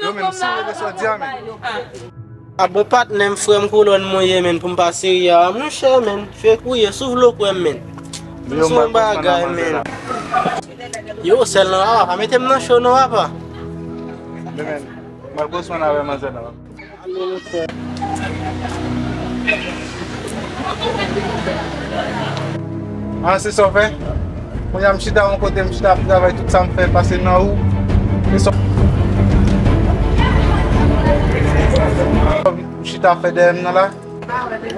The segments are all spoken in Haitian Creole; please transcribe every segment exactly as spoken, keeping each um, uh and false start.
Yo menm, si w rete soti a, men. A bon patnè m, frè m, kolòn mwen ye, men, pou m pa serye a, monchè, men, fèk ou ye, si w vle w kwè m, men. Di yon bagay, men. Yo, sèl nan, a, pa mete m nan cho, non, apa. Men, men, m al pran swen avè manzè nan. Ah, se sa w fè? Kounye a m chita yon kote, m chita ap travay, tout sa m fè pase nan ou. Se sa w chita ap fè dèyè m nan la?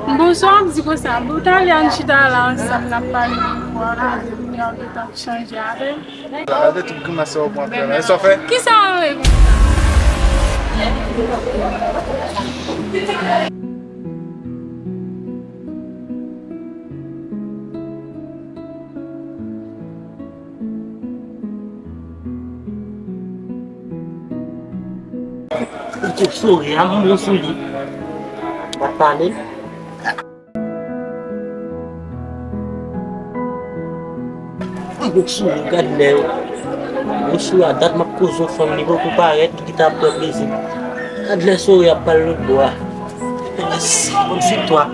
Bon, sa w ap di konsa? Bon, talè ann chita la ansanm, n ap pale, nou ap gentan chanje avè m. Gade tout grimas sa w pran fè la. E sa w fè? Kisa w ye? Ou te souri a, m bon sou li. W ap pale. Gwo souri, gad lè yo. Gwo souri a, dat m ap koze yon fanm, li poko parèt, li gentan ap pran plezi. Gad lè souri ap pral lòt bò a. Yes, bonne suite toi.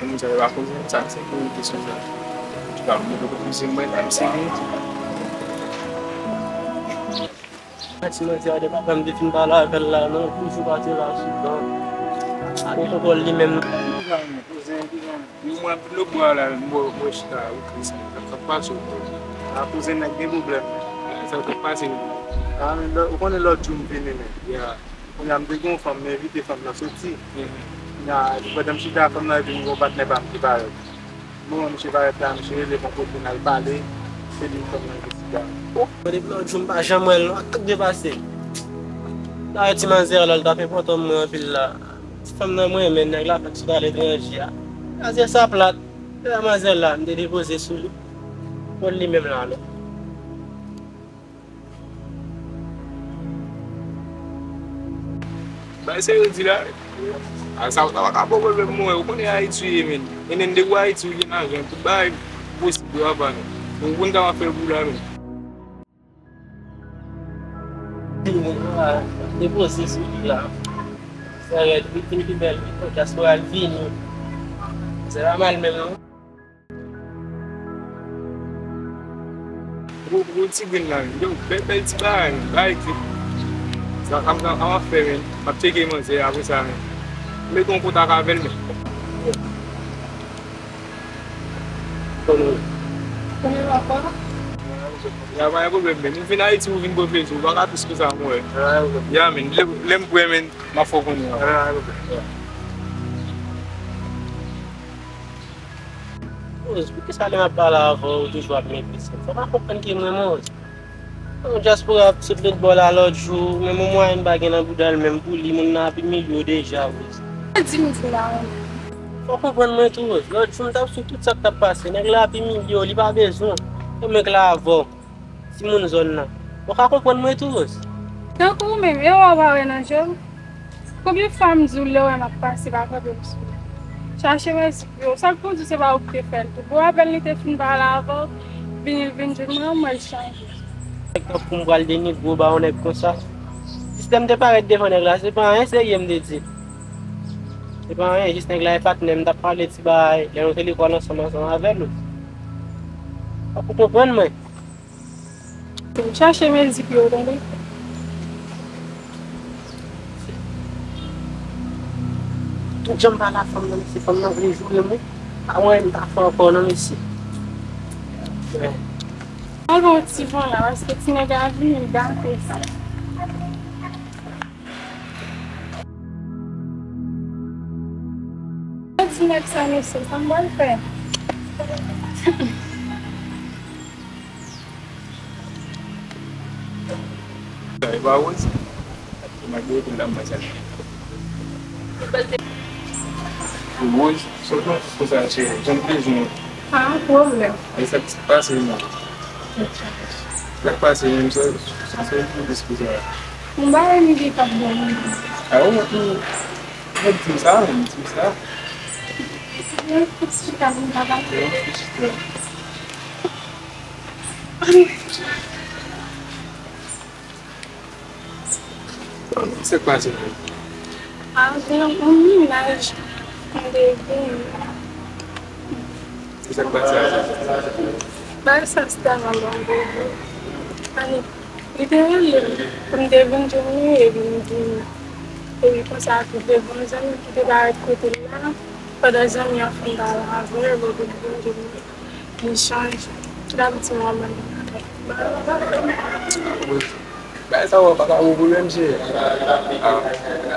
Moun sa yo pa koze m, sa se pou yon kesyon sa. Antouka, moun yo poko koze m, mwen, la, m sere. Ti manzè a, depi apre m te fin pale avè l la, non, toujou pa te la sou tan. A gen kontwòl li menm. Yon mwa anpil lòt bò a la, m wè, m wè chita, ou tris, sa k ap pase w? A, kouzen nèg gen pwoblèm. Sa k ap pase w? A, men lò, ou konnen lòt jou m vini, men. Ya. Kounye a m te gen yon fanm, m envite fanm nan soti. Mhm. Kounye a, pandan m chita ak fanm nan, epi m gen yon patnè pa m ki parèt. Bon, misye parèt la, misye rele m yon kote, n al pale, se li fanm nan ki sita. Oh, depi lòt jou m pa janm wè l non, ak tout de pase. Dayè ti manzè a la, l t ap enpòtan mwen anpil la. Ti fanm nan mwen renmen, nèg la fèk sot aletranje a. Kraze sa plat. Depi manzè la, m te depoze sou li. Bon, li menm la, non. Bay serye w di la. A, sa, sa pa ka bon pwoblèm mwen. Ou konnen Ayiti w ye, men. E menm depi w Ayiti w gen lajan, tout bagay posib, yo apa, men. Ou konn sa w ap fè pou la, men. Depoze sou li la. Sa rèd, wi, vin pi bèl, wi. Dyaspora l vini. Se pa mal menm, non. Gwo, gwo ti grenn la, yo, bèl, bèl ti bagay, men, bagay ki, sa, sa, sa, sa m ap fè, men, m ap tcheke manzè, apre sa, men, m mete yon kontak avè l, men. Konnen. Konnen papa? Ya, pa gen pwoblèm, men, ou vin Ayiti, ou vin pwofese, ou pa ka plis ke sa, mwen. Ya, men, lè, lè m prè, men, m ap fè w konnen. Moz, poukisa lè m ap pale avè w, ou toujou ap meprise m? Fò w pa konprann ke mwen, Moz. Yon dyaspora ap sot lòt bò la lòt jou, menm yon mwayen pa gen nan bouda l menm pou li, moun nan ap imilye w deja, Moz. Sa di m di la, menm. Fò w konprann mwen tou, Moz. Lòt jou, m t ap swiv tout sa k t ap pase. Nèg la ap imilye w, li pa bezwen w. Yo menm la avè w. Timoun zòn nan. Ou ka konprann mwen tou, Rose? Tankou ou menm, e ou pa wè nan je m? Konbyen fwa m di w lè w wè m ap pase pa kanpe m sou ou? Chache rèsi pou yo. Sa k pou di se pa ou ki te fè l tou. Bon, apèn li te fin pale avè w, vini l vin jwenn mwen, mwen l chanje. Tankou m pral denigre w ba yon nèg konsa. Jis lè m te parèt devan nèg la, se pa anyen serye m te di. Se pa anyen, jis nèg la e patnè m, m t ap pale ti bagay, lè nou te lekòl ansanm, ansanm avè l. Fòk ou konprann mwen. Chache mezi pou yo, tande. Tout jan m pale a fanm nan, mesye, fanm nan vle joure m, wi. Pa mwen, m pa fè ankò, non, mesye. Al ba yon ti van la, paske ti nèg la vini, m gate sa. Ti nèg sa, mesye, sa m pral fè. E pa Rose? Ou mande pou l la, m pa sa. Rose, sot nan konsa, cheri. Jan m te di w. Pa gen pwoblèm. E sa k pase menm? Sa k pase menm, sa, sa, sa, sa, sa. M ba yon ide k ap bon. A, ou, ou, ou di m sa, ou di m sa. Yon ti chita pou m ta pale. Yon ti chita. Sa k pase menm? Avè yon mennaj m te vin. Sa k pase avè l? Bagay sa se tèlman bon pou li. Ani, li te rele m pou m te vin jwenn li, epi m vin. Epi konsa tou, te gen yon zanmi ki te parèt kote l la, pandan zanmi an fin pale avè l, epi l vin jwenn li. Li chanje. L ap di m, "Mwen menm." Bagay sa yo pa ka bon pou mwen, mesye. Ah,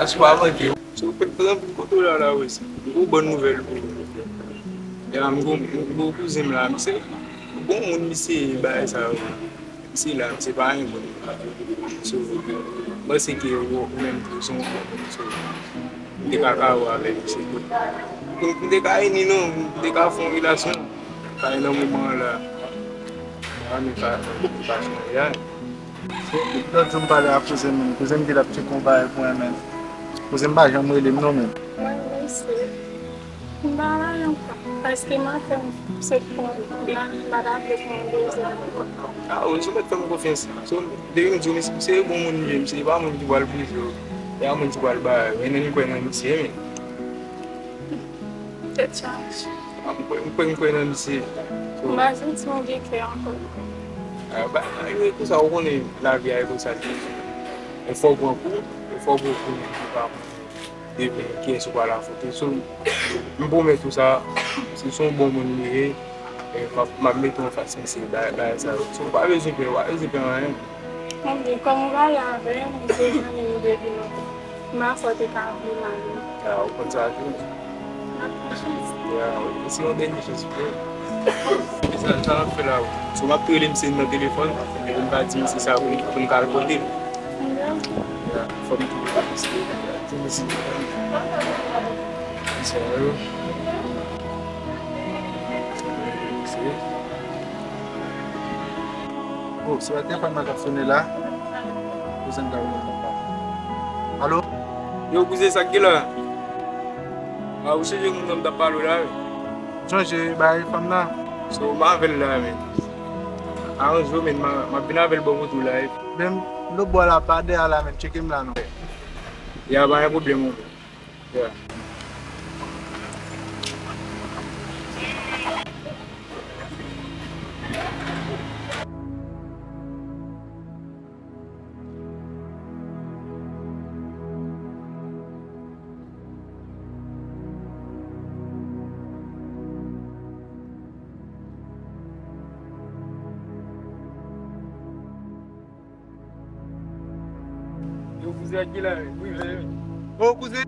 asou a manke. So, pran, pran pou kote w la, la, wi. Ou bon nouvèl pou ou. Ya, m gon, m gon kouzen m la, misye bon moun, misye, bagay sa yo. Misye la, misye pa yon bon moun. So, m panse ke ou, ou menm tou, se yon bon moun. So, m te ka kare w avè misye. M, m te ka ini non, m te ka fè yon relasyon. Kare nan moman an la. Mwen, m pa, m pa chanje a. Lòt jou m pale ak kouzen m, kouzen m di l ap tcheke yon bagay pou mwen, men kouzen m pa janm rele m non, men. Mwen, mesye, m pa la ankò, paske maten m sot pran, m pa ta vle pran dezyèm. Ah, wi, sou mèt fè m konfyans. So, depi m di w, misye, se bon moun li ye, misye pa moun ki pral brize w. E pa moun ki pral ba, men nou kwè nan misye, men. Tèt chaje. Ah, m kwè, m kwè, m kwè nan misye. So, m pa santi m gen kè ankò. Ah, ba, e konsa, ou konnen lavi a, e konsa l ye. E fò w pran kou, e fò w pran kou, men ou pa konnen demen kiyès ou pral afwonte. So, m pwomèt ou sa, si se yon bon moun li ye, e m ap, m ap mete w anfas misye, bagay, bagay sa yo. So, ou pa bezwen pè, ou pa bezwen pè anyen. Anben, kòm ou pale avè m, ou se zanmi m depi lontan. Ma foi te ka vle la, non. Ah, ou konn sa tou. N ap pran chans. Ya, wi, se yon dènye chans pou ou. E sa, sa n ap fè la, wi. So, m ap rele misye nan telefòn, epi m ka di misye sa pou m, pou m ka al kote l. Ya, fò m touye misye. Di misye. Misye, alo. Misye. Oh, se pa telefòn mwen k ap sone la. Kouzen m ka rele papa. Alo? Yo, kouzen, sa k gen la? A, ou chanje moun nan m t ap pale w la, wi. Chanje bay fanm nan? So, m avè l la, men. Aranje w, men, m a, m ap vin avè l bò kote w la, wi. Men, lòt bò la, pa dèyè la, men. Tcheke m la, non. Ya, pa gen pwoblèm, wi. Yeah. Yo, kouzen, ak ki la, wi, veye, wi. O, kouzen,